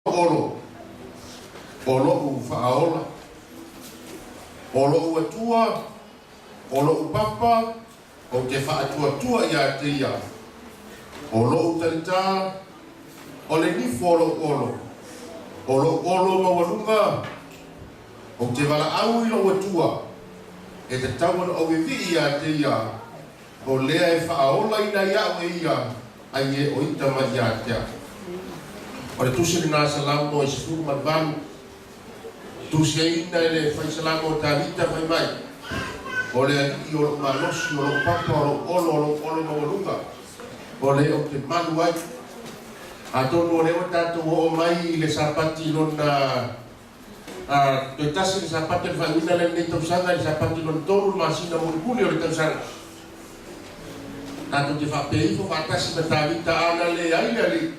Olo, o lo'u Faaola, o lo'u Atua, o lo'u Papa, ou te faatuatua iā te Ia, o lo'u Talitā, o le nifo o lo'u olo, o lo'u olo maualuga, ou te valaau i lo'u Atua, e tatau ona ou vivii iā te Ia, o lea e faaolaina ai a'u e Ia, ai e o ita mai iā te a'u. O le Tusi lenā Salamo e 18, tusiaina e le Faisalamo o Tavita fai mai, O le Alii o lo'u malosi, o lo'u papa, o lo'u olo, o lo'u olo maualuga, o le ou te malu ai. Atonu o lea ua tatou oo mai i le Sapati lona toe tasi le Sapati o le faaiuina lenei tausaga, i le Sapati lona tolu, le masina mulimuli o le tausaga. Tatou te faapea ifo faatasi ma Tavita, ana leai le Alii,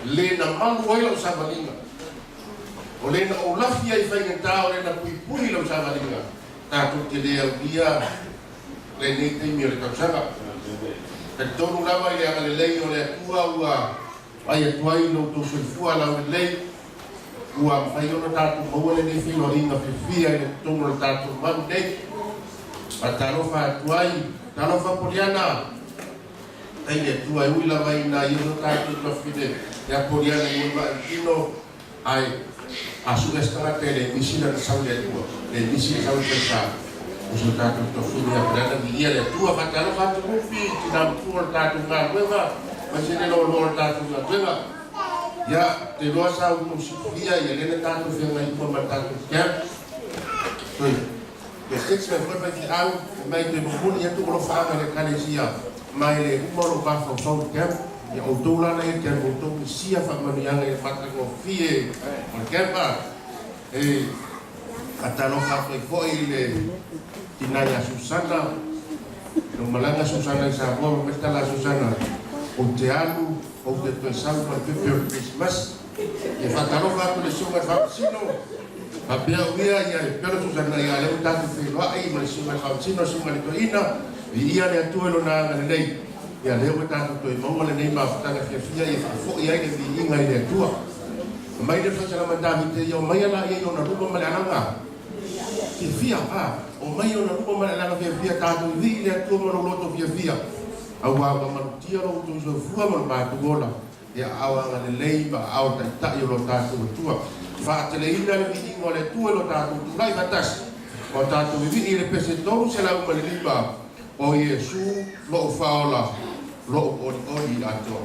le na malu ai lau savaliga, o le na ou lafi ai faigata, o le na puipui lau savaliga, tatou te le aulia lenei taimi o le tausaga. Talitonu lava i le agalelei o le Atua ua vaai atu ai lo outou soifua laulelei, ua mafai ona tatou maua lenei feiloaiga fiafia i le totonu o le tatou malu nei. Faatalofa atu ai, talofa Poliana, tai le Atua e ui lava ina ia so tatou tuafafine ia Poliana i ua ma'i tino, ae a su'e se tagata e le misi lana sau i le Atua, le misi le sau i le falesa o so tatou tuafafine ia Poliana, viia le Atua. Faatalofa atu Rufi, tina matua o le tatou galuega, aemaise le loaloa o le tatou galuega. Ia, te iloa sa outou silafia ia lea na tatou feagai uma ma le tatou camp. Toe toe text mai foi faifeau mai toe momoli atu alofaaga i le Ekalesia ma e le uma o lou mafaufau i le camp. Ia outou la na ia camp, outou misia faamanuiaga i le matagofie o le camp a. E faatalofa atu ai foi i le tina ia Susana, lau malaga Susana i Samoa, ma mai tala a Susana, ou te alu, ou te toe sau ma le pepe o le Christmas. Ia faatalofa atu le susuga i le Faamasino, faapea au ia, ia e pelo Susana ia lea ua tatou feiloai ma le susuga i le Faamasino, le susuga i le Toeaina, viia le Atua i lona agalelei, ia lea ua tatou toe maua lenei mafutaga fiafia ia faafoi ai le viiga i le Atua. Mai le faisalama Tavita ia o mai ala ia i ona luma ma le alaga fiafia, a o mai ona luma ma le alaga fiafia, tatou vivii i le Atua ma lou loto fiafia, auā ua malutia lo outou soifua ma lo matou ola e aao agalelei ma aao taitai o lo tatou Atua. Faateleina le viiga o le Atua i lo tatou tulai faatasi ma o tatou vivii i le pese 305, o Iesu lo'u Faaola, lo'u olioli atoa.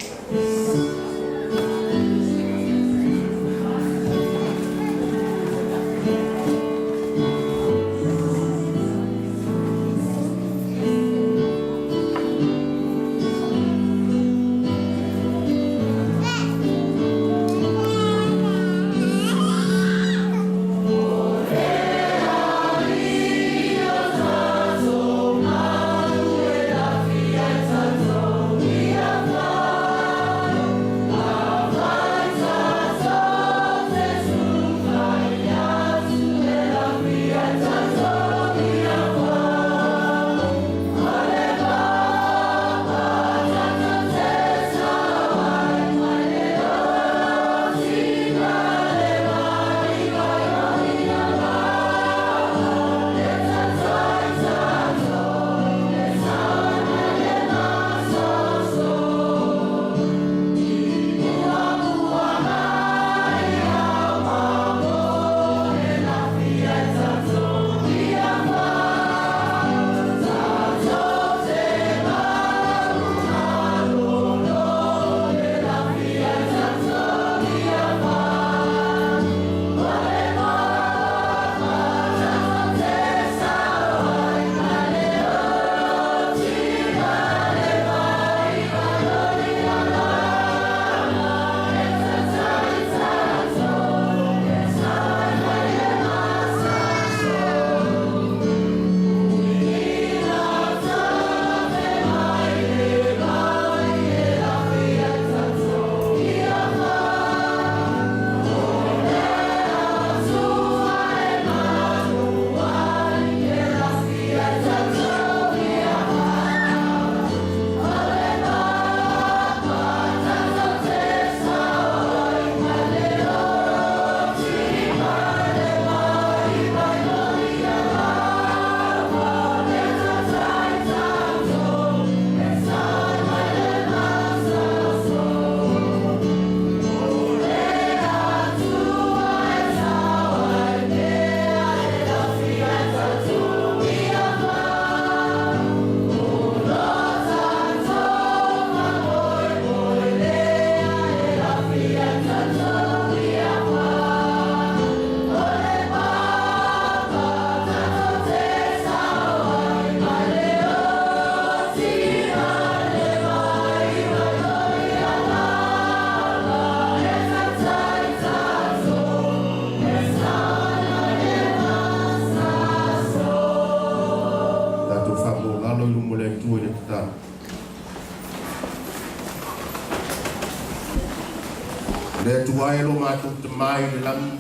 Le Atua e lo matou Tama i le lagi,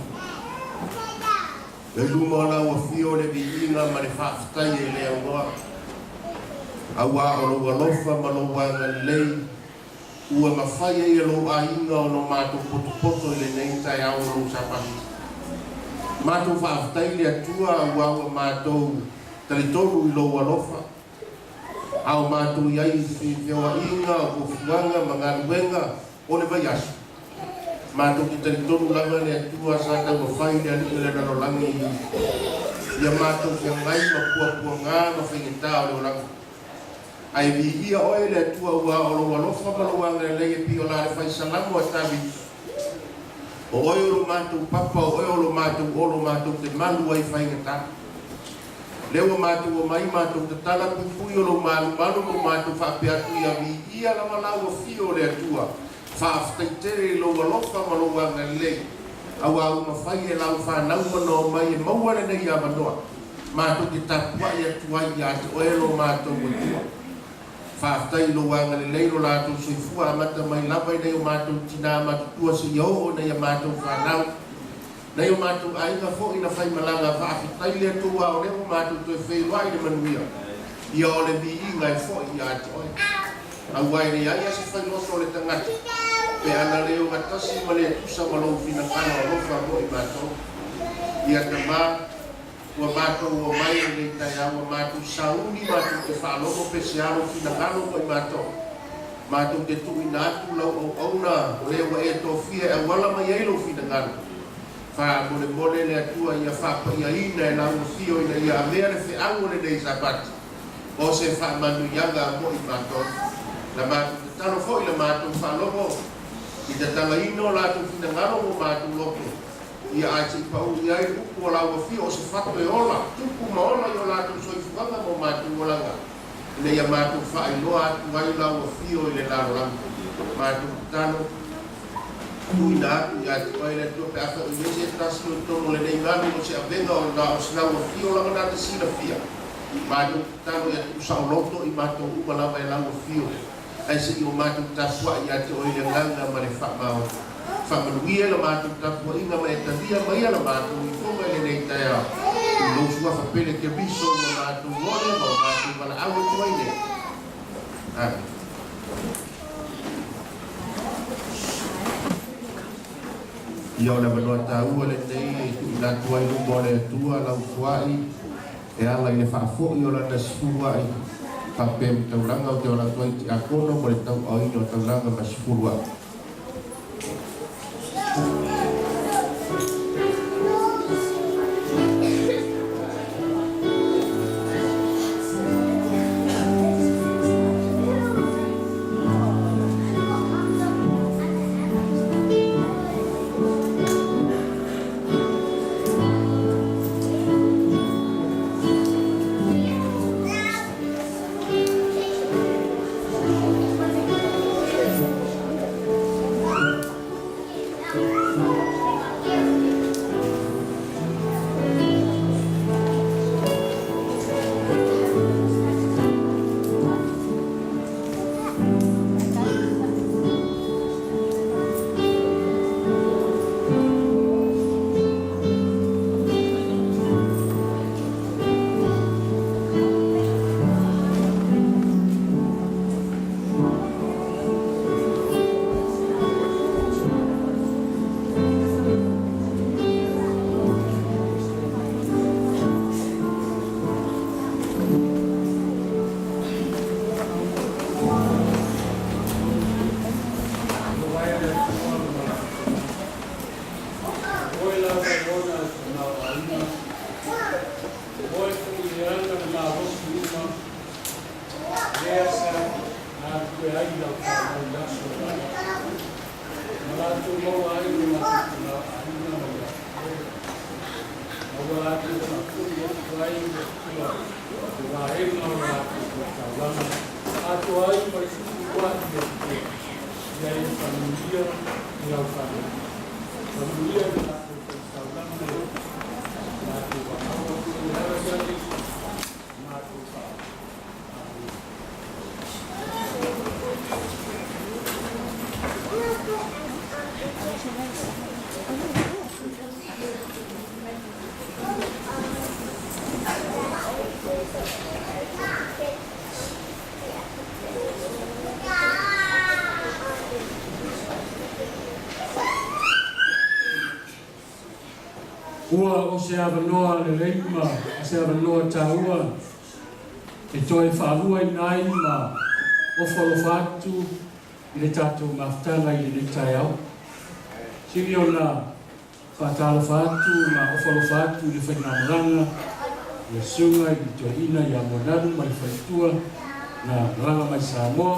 e luma o lau afio le viiga ma le faafetai e le aunoa, auā o lou alofa ma lou agalelei ua mafai ai e lou aiga ona matou potopoto i lenei taeao o lou Sapati. Matou faafetai i le Atua auā ua matou talitonu i lou alofa, a o matou i ai i feoaiga, o fuafuaga ma galuega o le vaiaso. Matou te talitonu lava le Atua sa taumafai le Alii o le lalolagi ia matou feagai ma puapuaga ma faigata o le olaga. Ae viia oe le Atua ua o lou alofa ma lou agalelei e pei o la le fai Salamo a Taviti, O oe o lo matou papa, o oe o lo matou olo matou te malu ai faigata. Lea ua matou omai matou tatala puipui o lou malumalu ma ua matou faapea atu ia viia lava lau afio o le Atua. Faafetai tele i lou alofa ma lou agalelei, auā ua mafai e lau fanau ona omai e maua lenei avanoa matou te tapuai atu ai ia te oe lo matou Atua. Faafetai i lou agalelei lo latou soifua amata mai lava i nai o matou tinā matutua seia oo i nai a matou fanau, nai o matou aiga foi na faimalaga. Faafetai le Atua o lea ua matou toe feiloai i le manuia, ia o le viiga e foi ia te oe. Aua e leai lava se failoto o le tagata, pe ana le ogatasi ma le tusa ma lou finagalo alofa mo i matou. Ia Tama, ua matou omai i lenei taeao, ua matou sauni matou te faalogo pe se a lou finagalo mo i matou. Matou te tuuina atu lau auauna o lea ua e tofia e auala mai ai lou finagalo. Faamolemole le Atua ia faapaiaina e lau afio ina ia avea le feau o lenei Sapati. O se faamanuiaga mo i matou. Na matou tatalo foi la matou faalogo i tatalaina o latou finagalo mo matou loto, ia ae se i pau i ai le upu o lau afio o se fato e ola, tupu ma ola i o latou soifuaga ma o matou olaga, ina ia matou faailoa atu ai lau afio i le lalolagi. Matou tatalo, tuuina atu ia te oe le Atua pe afai o i ai se tasi o i totonu o lenei galu o se avega o na o se lau afio lava na te silafia. Matou tatalo ia tuusaoloto i matou uma lava e lau afio, ae se i o matou tapuai ia te oe i le agaga ma le faamaoni. Faamanuia la matou tapuaiga ma e talia maia la matou ifoga i lenei taeao, i lou suafa pele Keriso ua matou ole ma o matou valaau atu ai nei. Amene. Ia o le avanoa taua lenei e tuuina atu ai luma o le Atua lau foai e ala i le faafoi o lana sefulu a'i faapea ma taulaga ou te ola atu ai i Tiakono mo le tauaoina o taulaga ma sefulu a'i. Ua o se avanoa lelei ma se avanoa taua e toe faaluaina ai ma ofo alofa atu i le tatou mafutaga i lenei taeao. Sili ona faatalofa atu ma ofo alofa atu i le faigamalaga i le Susuga i le Toeaina ia Moanalu ma le faletua na malaga mai Samoa.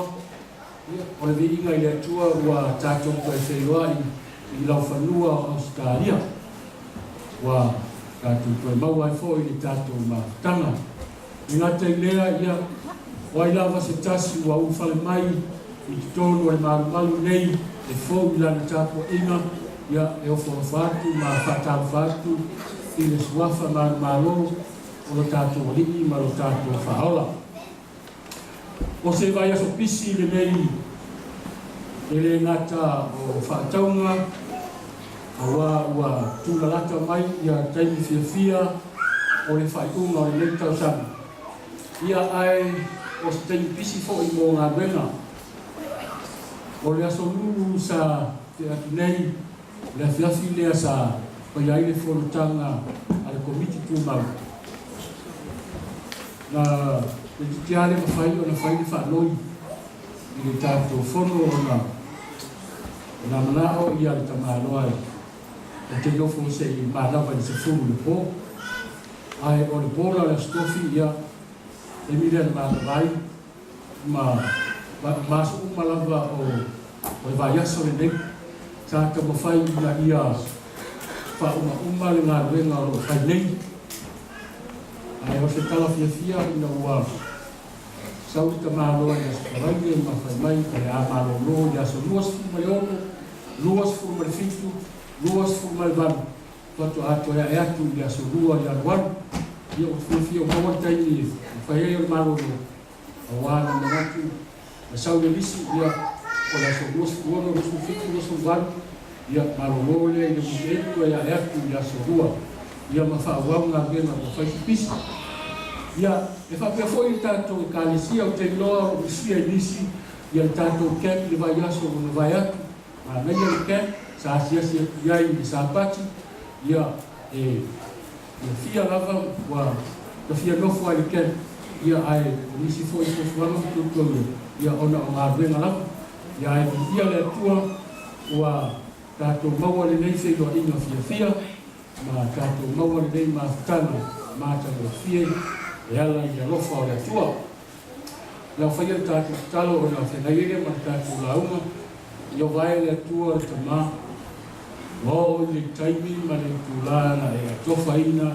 Ia, o le viiga i le Atua ua tatou toe feiloai i laufanua o Ausetalia, ua tatou toe maua ai foi le tatou mafutaga. E gata i lea, ia, o ai lava se tasi ua ulufale mai i totonu o le malumalu nei e fou i lana tapuaiga, ia, e ofoofo atu ma faatalofa atu i le suafa manumalo o lo tatou Alii ma lo tatou Faaola. O se vaiaso pisi lenei e le gata o faatauga, auā ua tulalata mai ia taimi fiafia o le faaiuga o lenei tausaga. Ia ae o se taimi pisi foi mo galuega. O le aso Lulu sa tea atu nei, o le afiafi lea sa faia ai le fonotaga a le Komiti Tumau. Na toeitiiti lava le mafai ona fai le faanoi i le tatou fono ona na manao ia le tamaloa e te nofo se i manava i le 10 i le po. Ae o le po la o le Aso Tofi, ia, taimi lea na manava ai ma ma aso uma lava o le vaiaso lenei sa taumafai ina ia faaumauma le galuega o lo o fai nei. Ae o se tala fiafia ina ua sau le tamaloa i Aso Faraile ma fai mai o le a malolo i aso 26, 27, 28, faatoa toe ae atu i le aso 2 Ianuari. Ia ua fiafia ua maua le taimi e fai ai o le malolo, auā na manatu na sau le lisi, ia o le aso 26, 27, 28, ia malolo lea i le weekend toe ae atu i le aso 2, ia ma faaauau galuega ua fai si pisi. Ia e faapea foi le tatou Ekalesia, ou te iloa o lo o misia i nisi ia le tatou camp i le vaiaso ua mavae atu. Manaia le camp sa asiasi atu i ai i le Sapati, ia e fiafia lava ua ta fia nofo ai i le camp, ia ae o nisi foi fuafuaga ma tuatuagia, ia ona o galuega lava. Ia ae viia le Atua ua tatou maua lenei feiloaiga fiafia ma tatou maua lenei mafutaga matagofie e ala i le alofa o le Atua. Lau faia le tatou tatalo ona feagai ai lea ma le tatou lauga, Ia vae le Atua le Tama, ua oo i le taimi ma le itula na e atofaina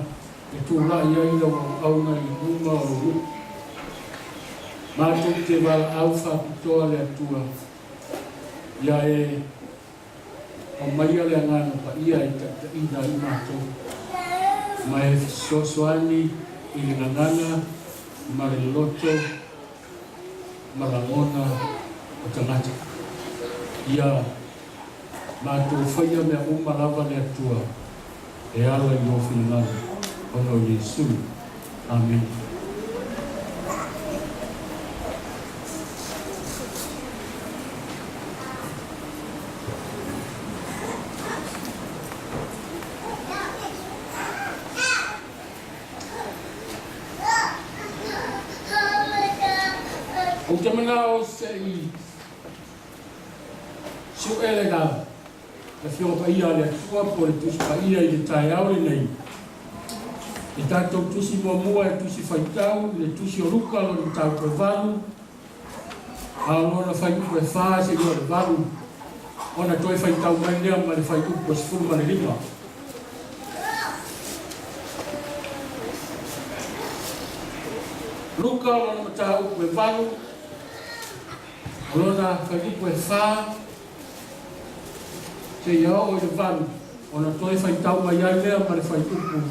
e tulai ai lau auauna i luma o lou nuu. Matou te valaau faapitoa le Atua, ia e aumaia le Agaga Paia e taitaiina ai matou, ma e fesoasoani i le gagana ma le loto ma lagona o tagata. Ia matou faia mea uma lava le Atua e ala i lou finagalo, ona o Iesu. Amene. Ou te manao se i suʻe le na Afioga Paia a le Atua po o le Tusi Paia i le taeao lenei. E tatou tusi muamua e tusi faitau i le tusi o Luka lona mataupu e 8, a o lona fuaiupu e 4 seia o le 8, ona toe faitau mai lea ma le fuaiupu e 15. Luka lona mataupu e 8, o lona fuaiupu e 4 seia oo i le 8, ona toe faitau mai ai lea ma le fuaiupu e 15.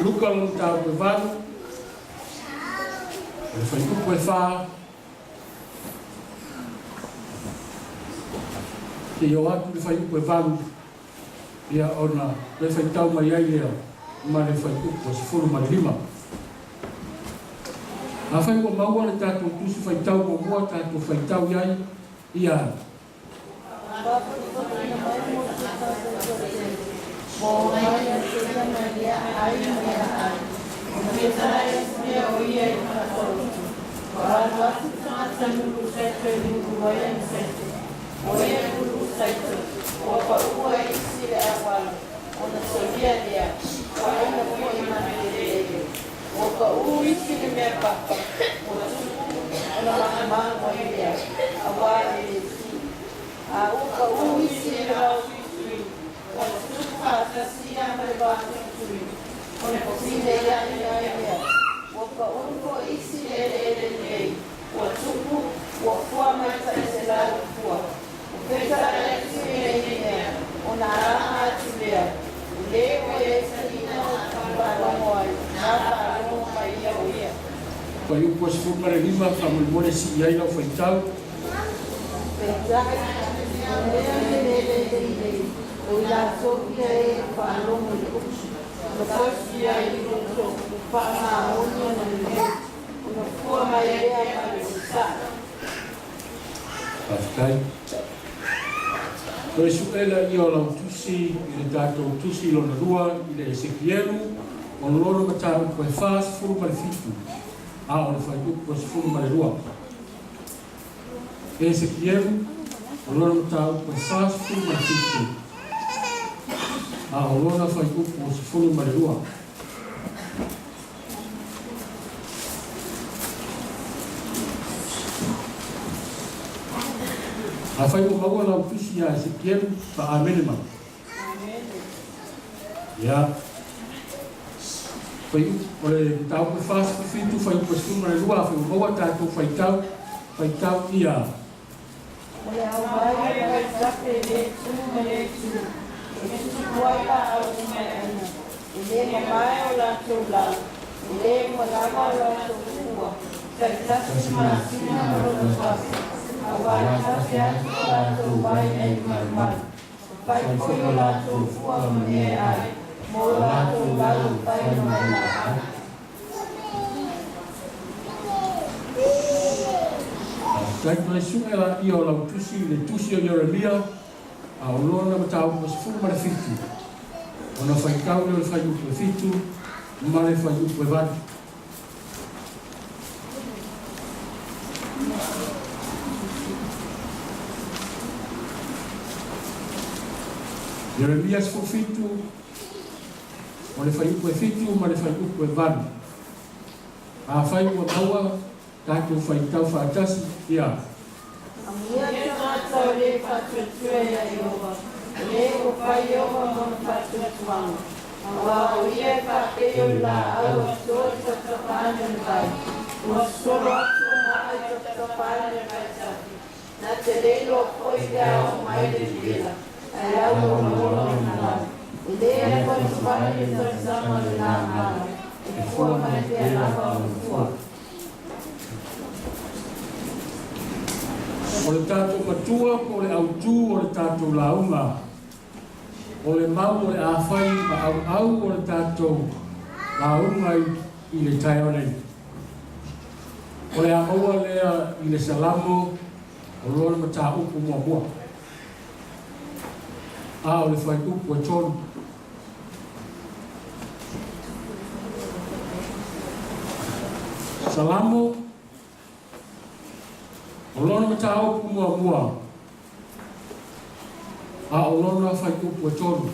Luka lona mataupu e 8, o le fuaiupu e 4, seia oo atu i le fuaiupu e 8, ia ona toe faitau mai ai lea ma le fuaiupu e 15. Afai ua maua le tatou Tusi Faitau muamua tatou faitau i ai ia. Faafotufotuina mai mo se faasoasoatele, ua omai ia te ia mai lea ai ma lea ai, ona peitai ai se mea o ia i le faataoto. Ua alu atu le tagata nuu saito e lulu ai ana saito, o ia e lulu saito, ua pau ai isi i le auala, ona solia lea, ua aina foi ma le Ua pau isi le mea papa, ua tupu ona magumagu ai lea, auā e le sii. A ua pau isi i le vao tuitui, ua tutupu faatasi ia ma le vao tuitui, ona fesileiaʻi ai lea. Ua pau foi isi i le eleele lelei, ua tupu, ua fua mai 100 fua. Ua peitai atu ia i mea, ona alaga atu lea, o lē ua i ai taliga o faalogo ai, na faalogo mai ia o ia. Fuaiupu 15, Faamolemole sii ai lau faitau. Peitai, o mea e lele lelei, o i latou ia e faalogo i le upu, ona tausi ai i loto faamaonia ma lelei, ona fua mai lea ma le onosai. Faafetai. Toe su'e laia o lau tusi i le tatou tusi lona lua i le Esekielu o lona mataupu e 47, a o le fuaiupu e 12. Esekielu o lona mataupu e 47, a o lona fuaiupu e 12. Afai ua maua lau tusi ia Esekielu, fa-amene mai. Ia. Fuaiupu, o le mataupu e 47, fuaiupu e 12, afai ua maua tatou faitau, faitau ia. O le ao mai o vaitafe i lea itu ma lea itu, e tutupu ai laau uma e aina, e le mamae o latou lau, e le malama o latou fua, taitasi masina ma lona fasi, auā e tafe atu o latou vai ai malumalu. Fai foi o latou fua ma mea e ai, ma o latou lau e fai ma vailaau. Faafetai toe su'e laia o lau tusi i le tusi o Ieremia, a o lona mataupu e 17, ona faitau lea o le fuaiupu e 7 ma le fuaiupu e 8. Ieremia 17, O le fuaiupu e 7 ma le fuaiupu e 8. Afai ua maua tatou faitau faatasi, ia. Amuia le tagata o lē faatuatua iā Ieova, o lē ua fai Ieova ma ona faatuatuaga, auā o ia e faapei o le laau a toto i tapatapa ane o le vai, ua sosolo atu ona aa i tapatapa ane o le vaitafe. Na te le iloa foi pe a oo mai le vevela, ae au olaola ona lau. E le atoatuvale le tausaga o le lagala, e fua mai pea lava ona fua. O le tatou matua po o le autū o le tatou lauga, o le mau o le a fai ma auau o le tatou lauga i le taeao nei. O le a maua lea i le Salamo o lona mataupu muamua, a o le fuaiupu e 3. Salamo o lona mataupu muamua, a o lona fuaiupu e 3.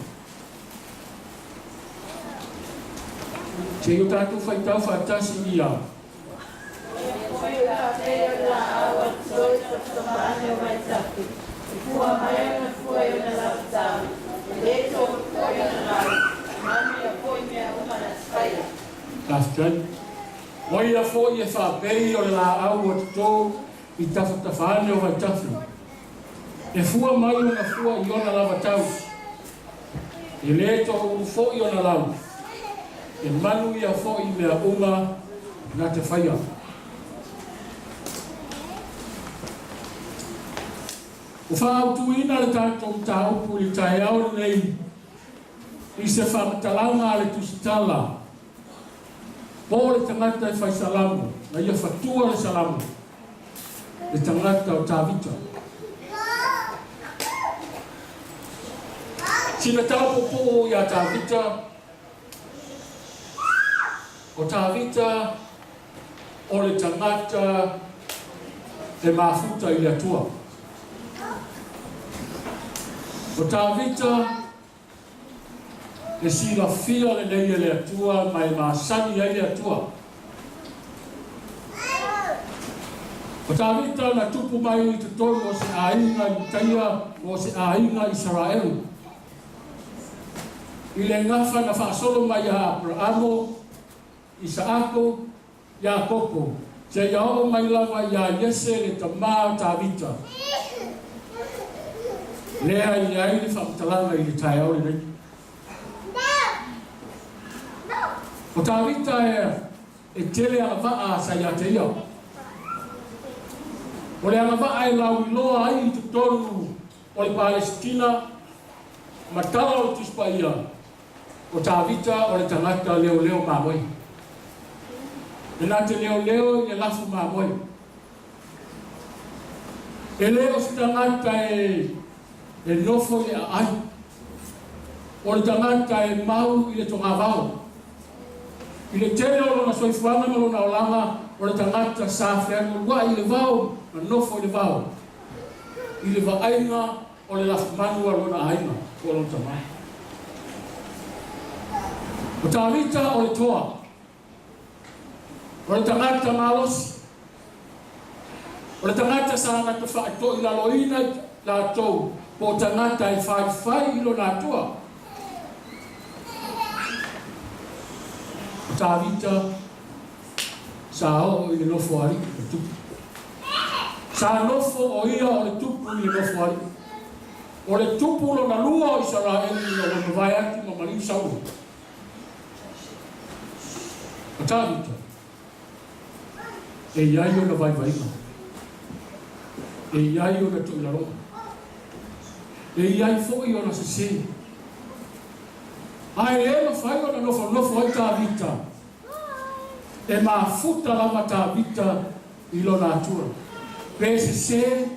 Seia o tatou faitau faatasi ia. Foi o faapei o le laau a toto i tapatapa ane o vaitafe, e fua mai ona fua i ona lavotau, e le toulu foi ona lau, e manuia foi mea uma na te faia. Faafetai. O ia foi e faapei o le laau a toto i tafatafa ane o vaitafe, e fua mai ona fua i ona lavatau, E le toaulu foi ona lau, e manuia foi mea uma na te faia. Ua faaautuina le tatou mataupu i le taeao lenei i se faamatalaga a le Tusitala. Po le tagata e fai salamo, na ia fatua le salamo, le tagata o Tavita. Sina tala puupuu iā Tavita, o Tavita o le tagata e mafuta i le Atua. O Tavita E silafia lelei e le Atua ma e masani ai le Atua. O Tavita na tupu mai i totonu o se aiga Iutaia po o se aiga Isaraelu. I le gafa na faasolo mai iā Aperaamo, Isaako, Iakopo, seia oo mai lava iā Iese le tamā o Tavita. Lea i ai le faamatalaga i le taeao lenei. O Tavita e tele agavaa sa ia te ia. O le agavaa e lauiloa ai i totonu o le Palesitina ma tala o le Tusi Paia, O Tavita o le tagata leoleo mamoe. E na te leoleo i le lafu mamoe. E le o se tagata e e nofo i le aai. O le tagata e mau i le togavao. I le tele o lona soifuaga ma lona olaga, o le tagata sa fealualuai i le vao ma nofo i le vao. I le vaaiga O le lafumanu a lona aiga po o lona tama. O Tavita o le toa. O le tagata malosi. O le tagata sa na tafaatoilaloina i latou po o tagata e faifai i lona Atua. O Tavita sa oo i le nofoalii o Tupu. Sa nofo o ia o le Tupu i le nofoalii. O le Tupu lona lua o Isaraelu ina ua mavae atu ma maliu Saulo. O Tavita, e i ai ona vaivaiga. E i ai ona toilaloga. E i ai foi ona sese. Ae le mafai ona nofonofo ai Tavita E mafuta lava Tavita i lona Atua, pe sese,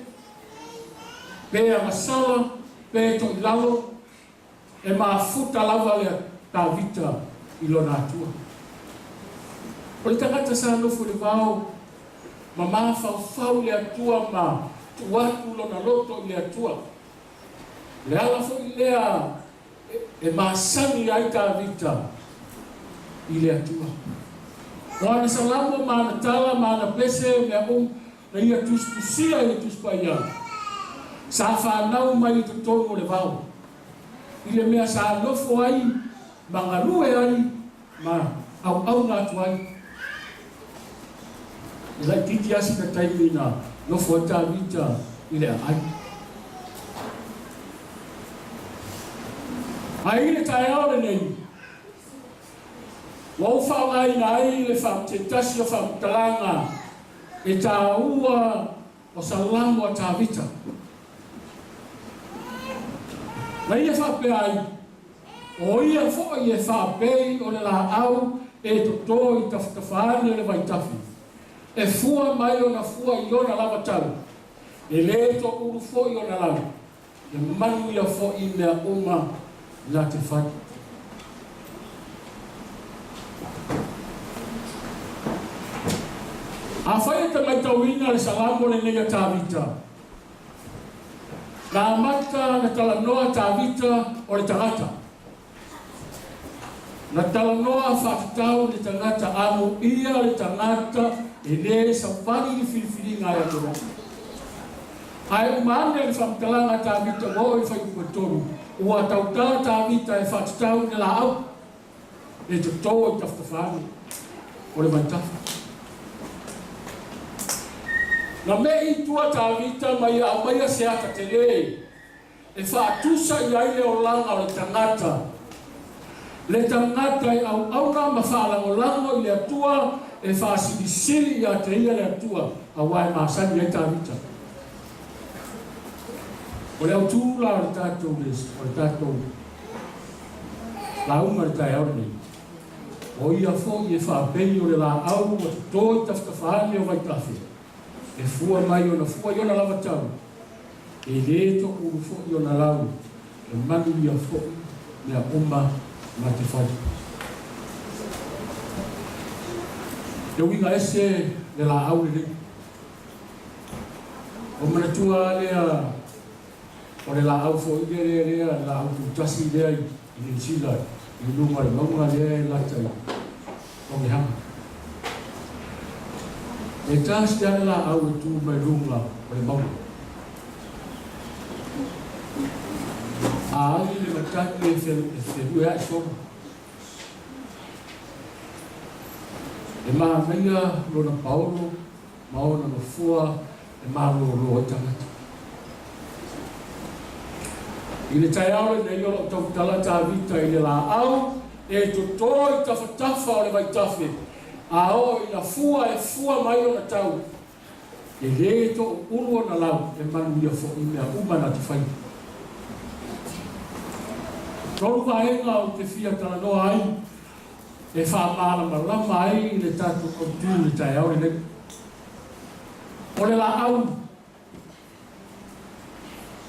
pe agasala, pe toilalo, e mafuta lava le Tavita i lona Atua. O le tagata sa nofo i le vao ma mafaufau i le Atua ma tuu atu lona loto i le Atua. O le ala foi lea E masani ai Tavita i le Atua. O ana salamo ma ana tala ma ana pese mea uma na ia tusitusia i le Tusi Paia, sa fanau mai i totonu o le vao, i le mea sa nofo ai ma galue ai ma auauna atu ai. E laitiiti lava sina taimi na nofo ai Tavita i le aai. Ae i le taeao lenei, ua ou faaaogaina ai le faatetasi o faamatalaga e taua o Salamo a Tavita. Na ia faapea ai, O ia foi e faapei o le laau e toto i tafatafa ane o le vaitafe, e fua mai ona fua i ona lava tau, e le toulu foi ona lau, e manuia foi mea uma na te fai. Afai e te maitauina le Salamo lenei a Tavita, Na amata na talanoa Tavita o le tagata. Na talanoa faatatau le tagata amuia le tagata e le savali le filifiliga e Atorona. Ae uma ane le faamatalaga a Tavita ua oo i le fuaiupu e tolu, ua tautala Tavita e faatatau i le laau e toto i tafatafa ane o le vaitafe. Na me'i i tua Tavita ma ia aumaia se ata tele e faatusa i ai le olaga o le tagata, le tagata e auauna ma faalagolago i le Atua e faasilisili ia te ia le Atua, auā e masani ai Tavita. O le autū la o le tatou o le tatou lauga i le taeao lenei. O ia foi e faapei o le laau ua toto i tafatafa ane o vaitafe, e fua mai ona fua i ona lava tau, e le toulu foi ona lau, e manuia foi mea uma na te fai. E uiga ese le laau lenei. Ua manatua lava lea o le laau foi lea lea, le laau tutasi lea i Niu Sila i luga o le mauga lea e lata i Togehanga. E tasi lava le laau e tu mai luga o le mauga. A agi le matagi e feluea'i solo. E manaia lona paolo ma ona nofoa e malōlō ai tagata. I le taeao lenei o lou tautala Tavita i le laau e totō i tafatafa o le vaitafe, a oo ina fua e fua mai ona tau, e lē toʻuulu ona lau e manuia foʻi mea uma na te faia. Tolu vaega ou te fia talanoa ai e faamalamalama ai le tatou autū i le taeao lenei. O le laau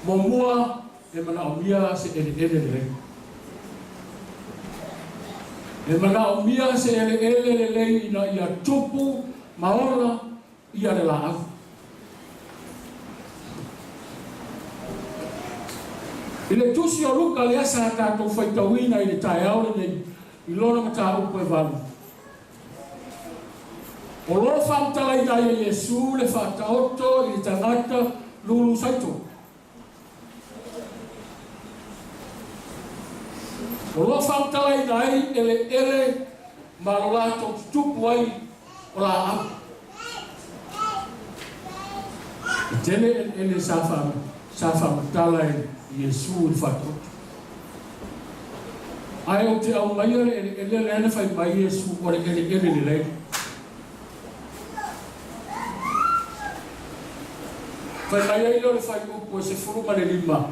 muamua e manaomia se eleele lelei. E manaomia se eleele lelei ina ia tupu ma ola ia le laau. I le Tusi o Luka lea sa tatou faitauina i le taeao lenei i lona mataupu e valu, o lo o faamatalaina ai e Iesu le faataoto i le tagata lulu saito. O lo o faamatalaina ai eleele ma lo latou tutupu ai o laau. E tele eleele sa faamatala e Iesu i le faataoto. Ae ou te aumaia le eleele lea na fai mai Iesu o le eleele lelei. Fai mai ai lea o le fuaiupu e 15,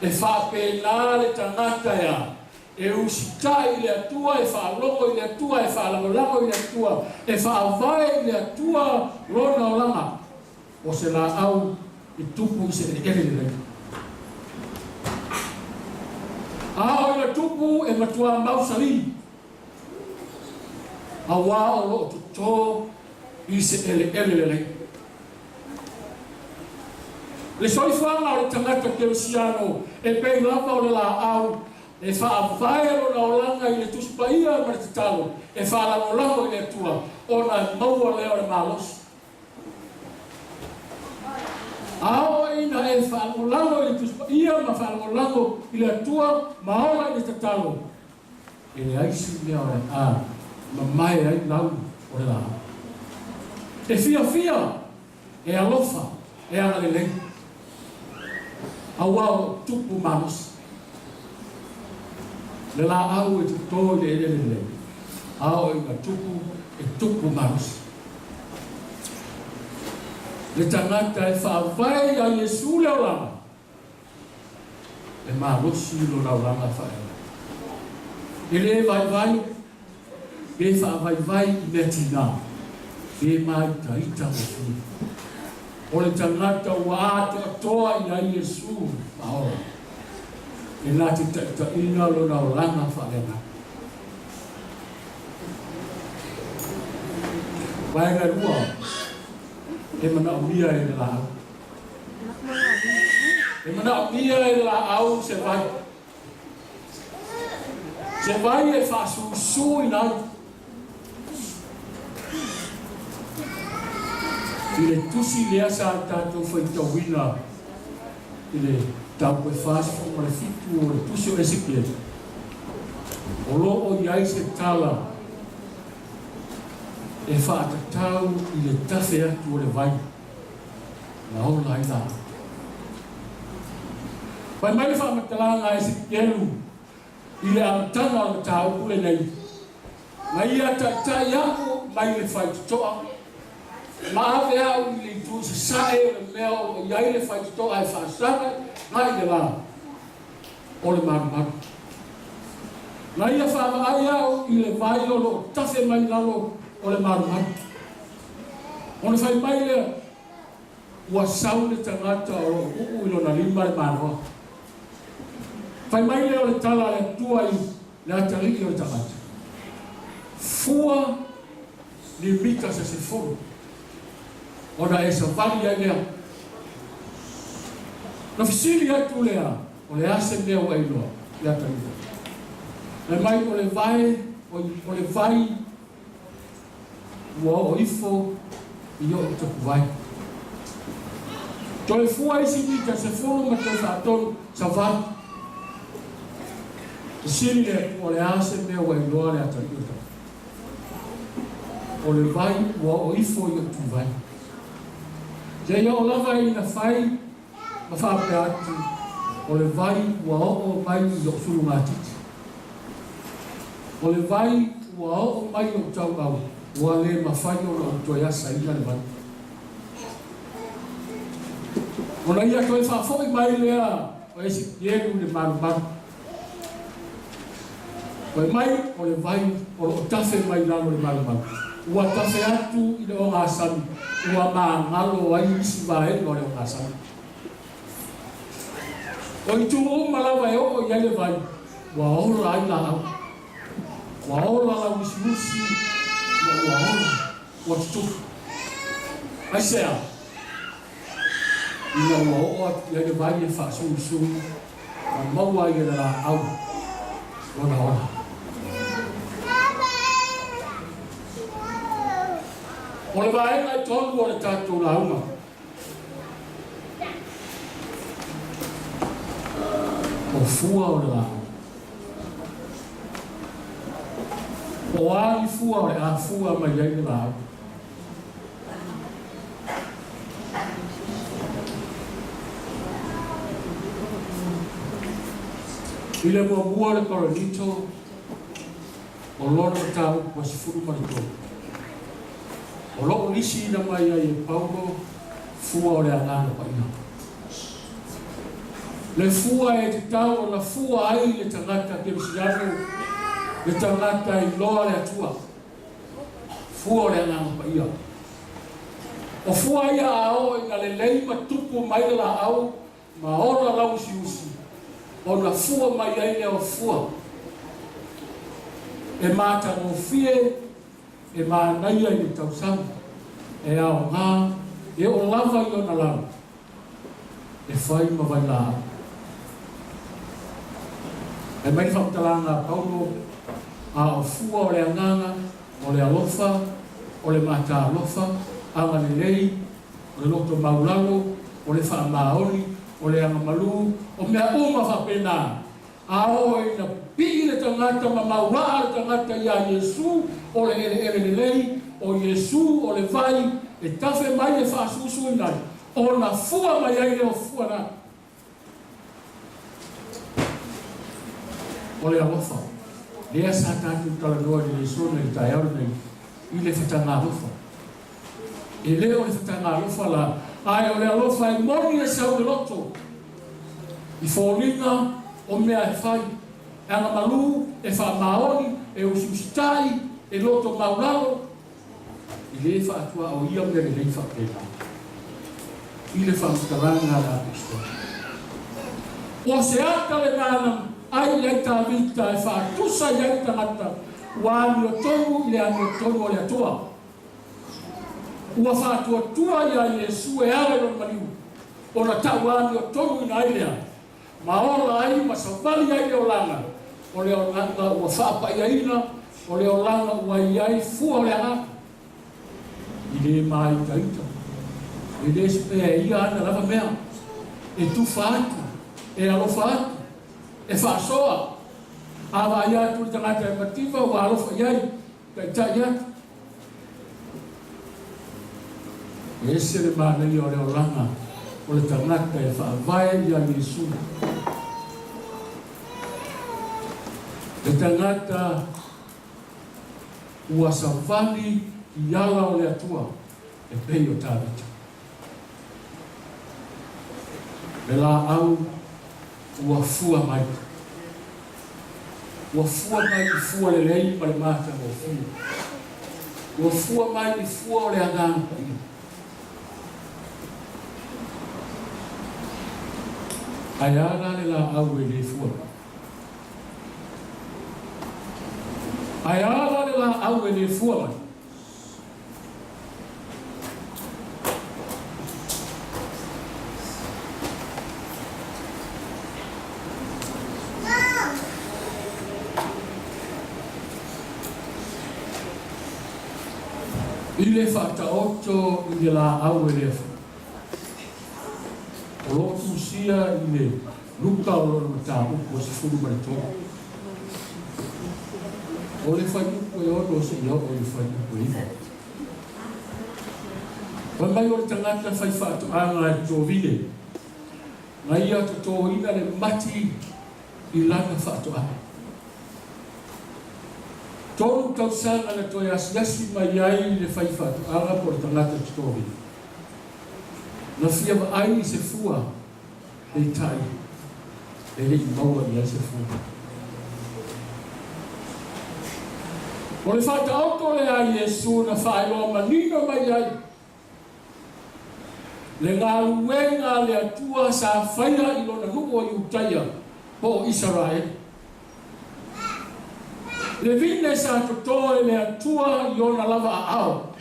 E faapena le tagata e a? E usitai i le Atua, e faalogo i le Atua, e faalagolago i le Atua, e faavae i le Atua lona olaga, o se laau e tupu i se eleele lelei. A o ina tupu e matuā mausali, auā o lo o totō i se eleele lelei. Le soifuaga o le tagata kerisiano e pei lava o le laau e faavae lona olaga i le Tusi Paia ma le tatalo e faalagolago i le Atua ona e maua lea o le malosi. A oo ina e faalagolago i le Tusi Paia ma faalagolago i le Atua ma ola i le tatalo, E leai se mea o le a mamae ai lau o le laau. E fiafia, e alofa, e agalelei, auā o lou tupu malosi. Le laau e totō i le eleele lelei, a oo ina tupu, e tupu malosi. Le tagata e faavae iā Iesu le olaga, E malosi lona olaga faaeaea. E le vaivai, pe faavaivai i mea tina, pe māitaita gofie. O le tagata ua atoatoa i a Iesu faaola, e na te taitaiina lona olaga faaleagaga. Vaega e lua e manaomia e le laau. E manaomia e le laau se vai. Se vai e faasuisuina ai. I le tusi lea sa tatou faitauina i le tau e 47 o le tusi o Esekiele, o lo o i ai se tala e faatatau i le tafe atu o le vai. Na ola ai la. Fai mai le faamatalaga a Esekielu i le amataga o le mataupu lenei, Na ia taitai a'u mai le faitotoa, ma ave a'u i le itu sasae o le mea o lo o i ai le faitotoa e faasaga mai le la o le malumalu. Na ia faavaai au i le vai o lo o tafe mai lalo o le malumalu. Ona fai mai lea, Ua sau le tagata o lo o uu i lona lima le manoa. Fai mai lea o le tala a le Atua i le atalii o le tagata, Fua ni mita se sefulu, ona e savali ai lea. Na fesili atu lea, O le a se mea ua e iloa? Le atalii. Fai mai, O le vai, o le vai Ua oo ifo i oʻu tapuvae. Toe fua isi mita sefulu ma toe faatolu savali. Fesili le Atua, o le a se mea ua iloa le atalii o tau? O le vai ua oo ifo i oʻu tuvae. Seia oo lava ina fai ma faapea atu, O le vai ua oo mai i lou sulugatiti. O le vai ua oo mai i lou tauau, ua le mafai ona ou toe asaina le vai. Ona ia toe faafoi mai lea o Esekielu i le malumalu. Fai mai, o le vai o lo o tafe mai lalo i le malumalu, ua tafe atu i le ogasami, ua magalo ai isi vaega o le ogasami. O itu uma lava e oo i ai le vai, ua ola ai laau, ua ola lauusiusi, ma ua ola, ua tutupu. Aisea? Ina ua oo atu i ai le vai e faasulusulu ma maua ai e le laau lona ola. O le vaega e tolu o le tatou lauga, o fua o le laau. O a ni fua o le a fua mai ai le laau? I le muamua o le Korinito, o lona mataupu 13. O lo o lisiina mai ai e Paulo fua o le Agaga Paia. Le fua e tatau ona fua ai le tagata kerisiano, le tagata iloa le Atua. Fua o le Agaga Paia. O fua ia a oo ina lelei ma tupu mai le laau ma ola lauusiusi, ona fua mai ai lea o fua e matagofie, e manaia i le tausaga, e aoga, e oo lava i ona lalo, e fai ma vailaau. Fai mai le faamatalaga a Paulo, A o fua o le agaga, o le alofa, o le mataalofa, agalelei, o le loto maulalo, o le faamaoni, o le agamalu, o mea uma faapena. A oo ina pipii le tagata ma maulaa le tagata iā Iesu, o le eleele lelei, o Iesu o le vai e tafe mai e faasuisuina ai, ona fua mai ai lea o fua na. O le alofa, lea sa tatou talanoa i le lesona i le taeao lenei, i le fatagaalofa. E le o le fatagaalofa la, ae o le alofa e moni e sau i le loto, i foliga o mea e fai, e agamalu, e faamaoni, e usiusitai, e loto maulalo, e le faatuaoia mea lelei faapena i le faamatalaga a le Aposetolo. O se ata lena na ai i ai Tavita e faatusa i ai le tagata ua amiotonu i le amiotonu o le Atua. Ua faatuatua iā Iesu e ala i lona maliu, ona tauamiotonuina ai lea, ma ola ai ma savali ai le olaga, o le olaga ua faapaiaina, o le olaga ua i ai fua o le agaga. I le māitaita, e le se mea e ia ana lava mea, e tufa atu, e alofa atu, e faasoa. A vaai atu le tagata e mativa ua alofa i ai, Taitai atu. E ese le manaia o le olaga o le tagata e faavae iā Iesu. Le tagata ua savali i ala o le Atua e pei o Tavita. Le laau ua fua mai. Ua fua mai i fua lelei ma le matagofie. Ua fua mai i fua o le Agaga Paia. Ae a la le laau e le fua mai? Ae a la le laau e le fua mai? I le faataoto i le laau e le afi, o lo o tusia i le Luka o lona mataupu 13. O le fuaiupu e 6 seia oo i le fuaiupu e 9. Fai mai o le tagata faifaatoaga e tovine, na ia totoina le mati i lana faatoaga. 3 tausaga na toe asiasi mai ai le faifaatoaga po o le tagata totovine. Na fia vaai i se fua, peitai, e le i maua i ai se fua. O le faataoto lea a Iesu na faailoa manino mai ai Le galuega a le Atua sa faia i lona nuu o Iutaia po o Isaraelu. Le vine sa toto e le Atua i ona lava aao.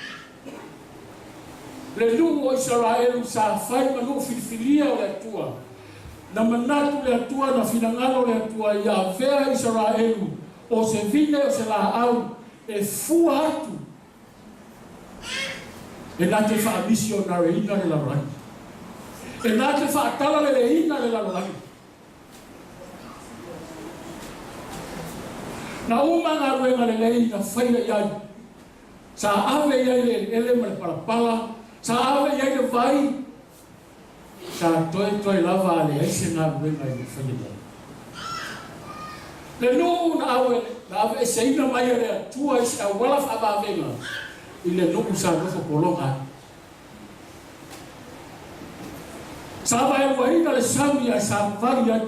Le nuu o Isaraelu sa fai ma nuu filifilia o le Atua. Na manatu le Atua, na finagalo le Atua ia avea Isaraelu o se vine o se laau e fua atu E na te faamisionareina le lalolagi. E na te faatalaleleina le lalolagi. Na uma galuega lelei na faia i ai. Sa ave i ai le eleele ma le palapala, sa ave i ai le vai, sa toetoe lava a leai se galuega i le faia i ai. Le nuu na ave, na aveeseina mai e le Atua i se auala faavavega i le nuu sa nofo pologa ai. Sa vaeluaina le sami ae sa vali ai.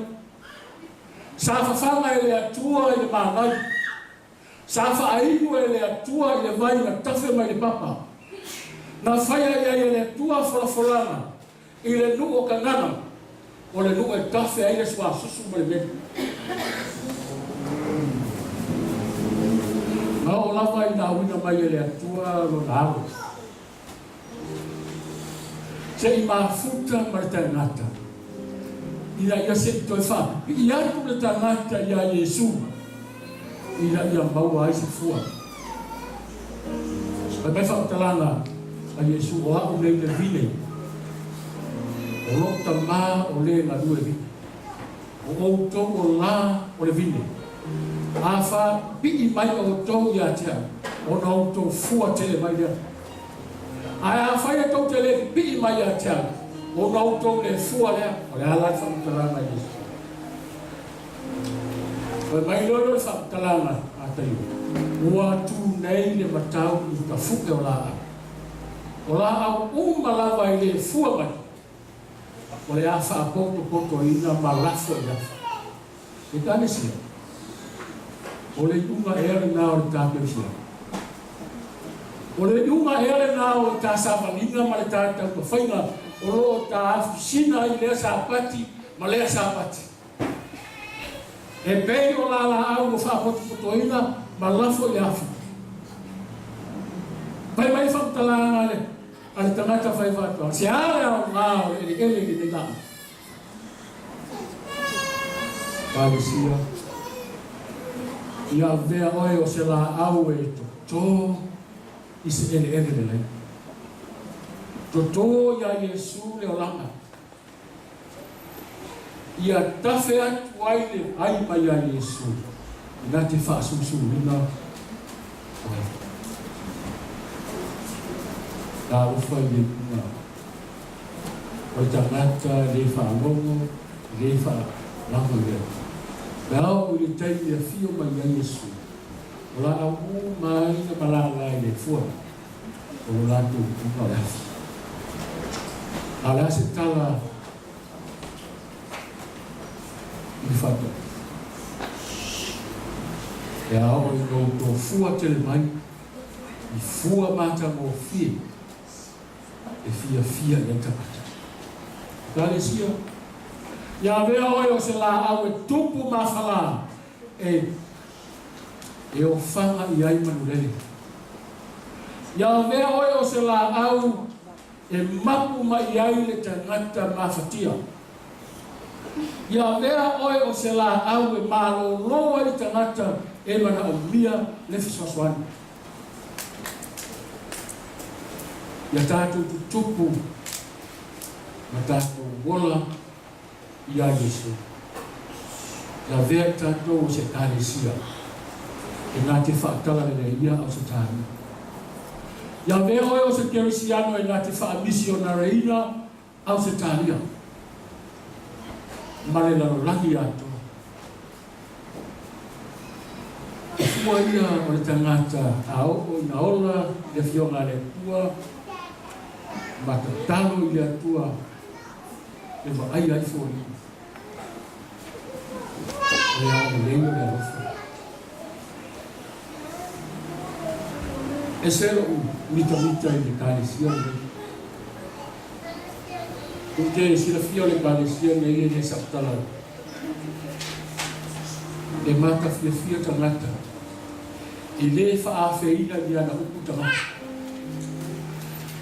Sa fafaga e le Atua i le mānai. Sa faainu e le Atua i le vai na tafe mai le papa. Na faia i ai e le Atua folafolaga i le nuu o Kanana, o le nuu e tafe ai le suasusu ma le meli. Na oo lava ina auina mai e le Atua lona alo, se i mafuta ma le tagata, ina ia se i toe faapipii atu le tagata iā Iesu, ina ia maua ai se fua. Fai mai faamatalaga a Iesu, O a'u nei le vine, o lou Tamā o le galue vine. O outou o lā o le vine. A faapipii mai outou ia te au, ona outou fua tele mai lea. Ae afai e tou te le pipii mai ia te au, ona outou le fua lea. O le a la le faamatalaga a Iesu? Fai mai loa lea o le faamatalaga a Taio, Ua tu nei le matau i uta fuʻe o laau. O laau uma lava e le fua mai, o le a faapotopotoina ma lafo i afi. Ekalesia, o le iuga ea lena o le ta kerisiano? O le iuga ea lena o le ta savaliga ma le ta taumafaiga o lo o ta afusina i lea Sapati ma lea Sapati? E pei o lalaau ua faapotopotoina ma lafo i le afi. Fai mai le faamatalaga a le tagata fai faatoaga, se a le aoga o le eleele i lenei laau? Ekalesia, Ia avea oe o se laau e toto i se eleele lelei. Toto iā Iesu le olaga. Ia tafe atu ai le ai mai iā Iesu na te faasusuina oe. Talofa i le iuga o le tagata le faalogo, le faalago i le Atua. Pe a oo i le taimi e afio mai ai Iesu, o laau uma ai na malala i le fua, o lo latou iuga o le afi. A o le a se tala i le faatoaga? E a oo ina outou fua tele mai i fua matagofie e fiafia i ai tagata. Ekalesia, Ia avea oe o se laau e tupu mafalā e e ofaga i ai manulele. Ia avea oe o se laau e mapu mai i ai le tagata mafatia. Ia avea oe o se laau e malōlō ai le tagata e manaomia le fesoasoani. Ia tatou tutupu ma tatou ola iā Iesu. Ia avea i tatou o se Ekalesia e na te faatalaleleia Ausetalia. Ia avea oe o se Kerisiano e na te faamisionareina Ausetalia ma le lalolagi atoa. O fua ia o le tagata a oo ina ola i le Afioga a le Atua ma tatalo i le Atua e vaaia ai foliga. O le agalelei o le alofa. Ese loʻu mitamita i le Ekalesia lenei. Ou te silafia o le Ekalesia nei e le saʻutala e matafiafia tagata, e lē faaafeina i ana upu tagata.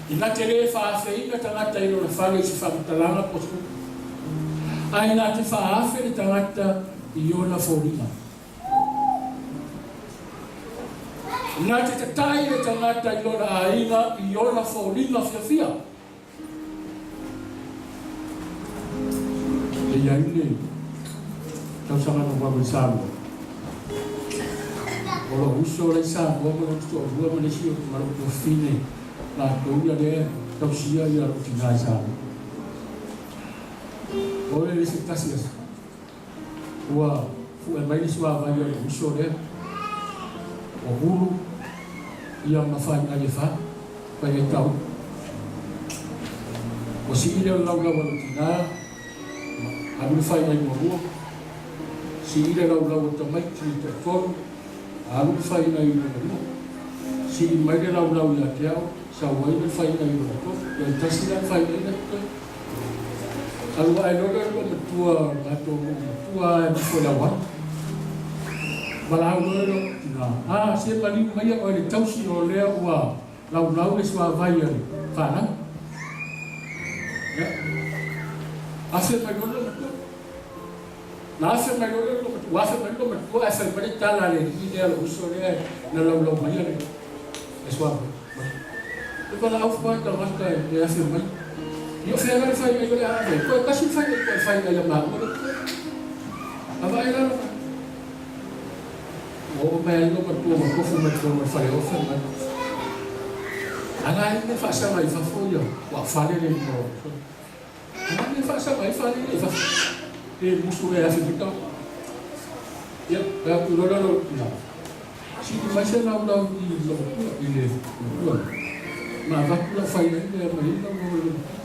Ina te lē faaafeina tagata i lona fale i se faamatalaga po o se upu, a ina te faaafe le tagata i ona foliga. Ina te tatai le tagata i lona aiga i ona foliga fiafia. E i ai le tausaga na ou alu ai Samoa. O lou uso la i Samoa ma lona toalua ma le isi ma lou tuafafine latou ia lea e tausia ia lou tina i Samoa. O le se tasi aso ua fu'e mai le suavai a lou uso lea, ua hulu ia ma fai'ai e fa, fai'ai tau. Ua sii lea o le laulau a lou tinā, ma alu le fai'ai muamua, sii le laulau a tamaiti i toatolu, alu le fai'ai lona lua, sii mai le laulau ia te au, sau ai le fai'ai lona tolu, toe tasi la le fai'ai la totoe. Alu ae loa le loomatua o le matou nuu matua e nofo i le auala. Valaau loa le tina, A, se maliu maia oe i le tausi o lea ua laulau le suavai a le fanau. Ia, afe mai loa le loomatua. Na afe mai loa le loomatua, ua afe mai le loomatua ae fai mai le tala a le alii lea, lou uso lea na laulau maia le suavai. E valaau foi tagata e afe mai. Ia o fea la le fai ai o le a ave ai? Toe tasi le fai ai toe fai ai a maua le totoe. A vaai la lona. Ua oo mai ai lou matua ua tofu mai totonu o le fale ofe mai. A la e mea faasaga i fafo ia ua fale le lima o A la mea faasaga ai fale ia i fafo. Pe musu le afe mai tagata. Ia, fai atu loa lea lou tina. Sili mai se laulau i lou matua, i le matua ma avatu lau fai ai lea mai ai lau lou matua.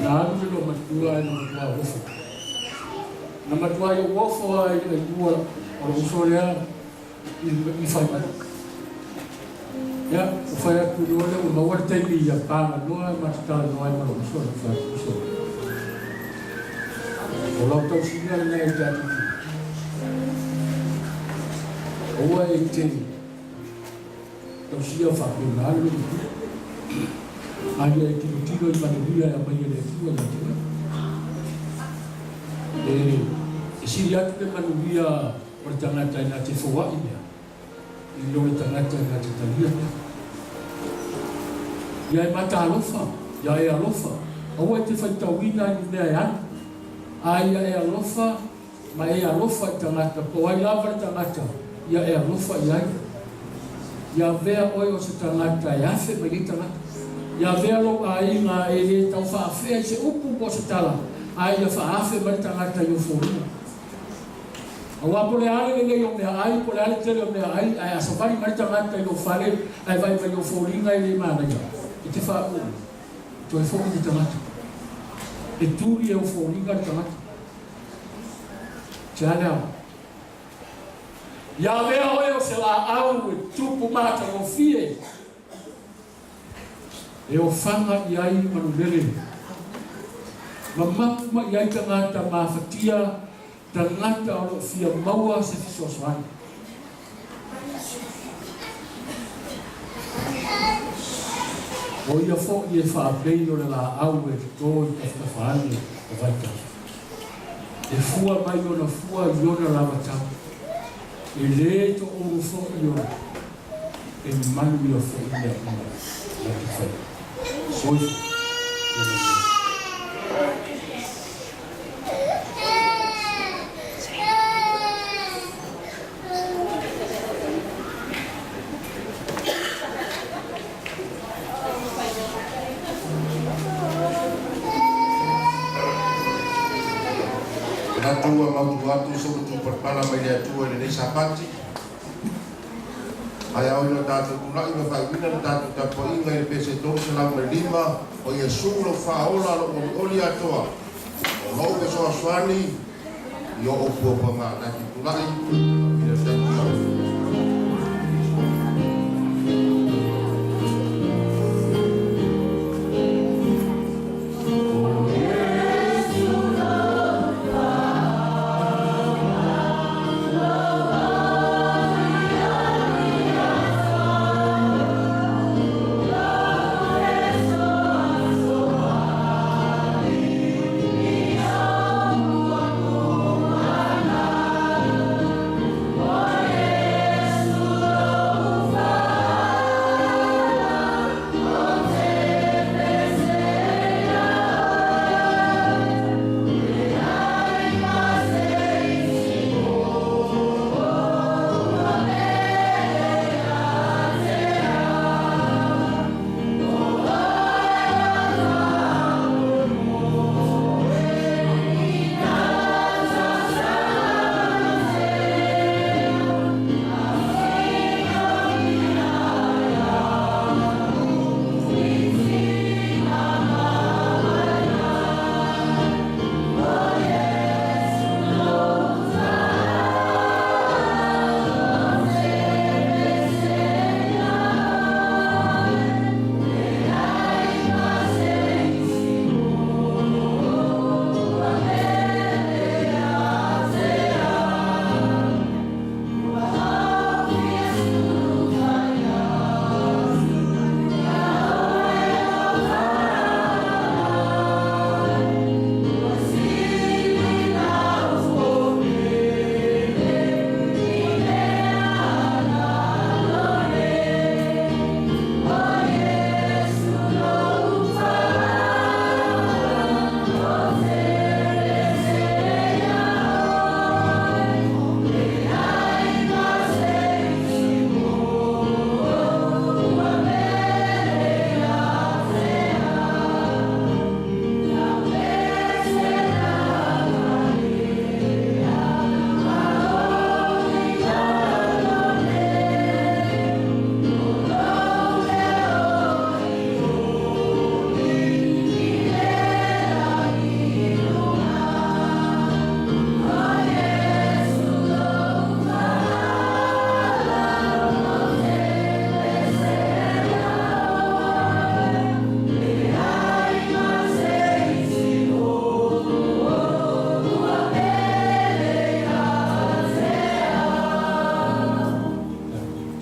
Na alu le lou matua e na matua ofo. Na matua i ou ofo a i le lua o lou uso lea i fai mai. Ia, ua fai atu loa lea ua maua le taimi ia paganoa ma tataloa ai ma lou uso, na fai atu uso. O lau tausiga lena i tatou tina. Aua e te tausia faapena le lou matua. A ia e tilotilo i manuia e aumai e le Atua ia te oe. E sili atu le manuia o le tagata ina te foai mea i lo le tagata ina te talia mea. Ia e matalofa, ia e alofa, aua e te faitauina i ni mea e alu, a ia e alofa ma e alofa i tagata, po o ai lava le tagata, ia e alofa i ai. Ia avea oe o se tagata e afe mai ai tagata. Ia avea lou aiga e lē tau faafea i se upu po o se tala, a ia faaafe mai le tagata i ou foliga. Aua po o le a le lelei o meaai, po o le a le tele o meaai, ae a savali mai le tagata i lou fale ae vaai mai i ou foliga e le manaia, e te faauu, e toe foi le tagata. E tuli e ou foliga le tagata. Te a lea? Ia avea oe o se laau e tupu matagofie e ofaga i ai manulele, ma mapu mai i ai tagata mafatia, tagata o lo o fia maua se fesoasoani. O ia foi e faapei o le laau e toto i tafatafa ane o vaitafe. E fua mai ona fua i ona lava tau. E le toulu foi ona e manuia foi mea uma na te faia. Soifua. Ia manuia. Manatu ua mautu atu se utu palapala mai le Atua i lenei Sapati. Ae ao ina tatou tulai ma faaiuina le tatou tapuaiga i le pese 305, O Iesu lou Faaola, lou olioli atoa, o lou fesoasoani i o ou puapuaga. Tatou tulai ma faaiuina le tapuaiga.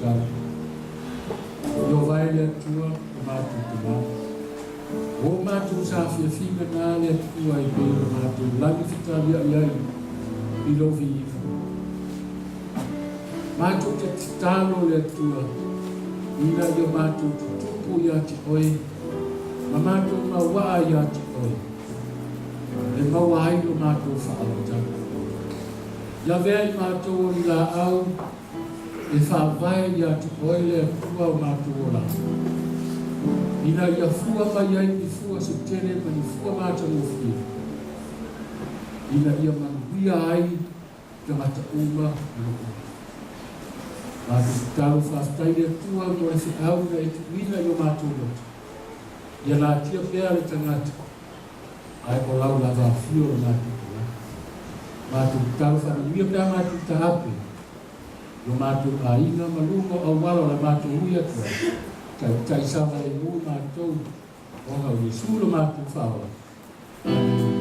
Tala. Ieova e le Atua o matou tama. O matou saafiafiga na le Atua e pei ona matou lagi fetaliai ai i lou viiga. Matou te tatalo le Atua ina ia matou tutupu ia te oe ma matou mauaa ia te oe e maua ai lo matou faaolataga. Ia avea i matou o ni laau e faavae ia te oe le Atua o matou olaga, ina ia fua mai ai ni fua se tele ma ni fua matagofie, ina ia manuia ai tagata uma o lou ola. Matou tatalo faafetai le Atua mo le feau na e tuuina i o matou loto, ia natia pea le tagata, ae o lau lava afio lo matou tulaga. Matou tatalo faamanuia pe a matou taape. I o matou aiga ma luga o auala o le matou ui atu ai, taitai saogalemu matou, ona o Iesu lo matou Faaola. Amene.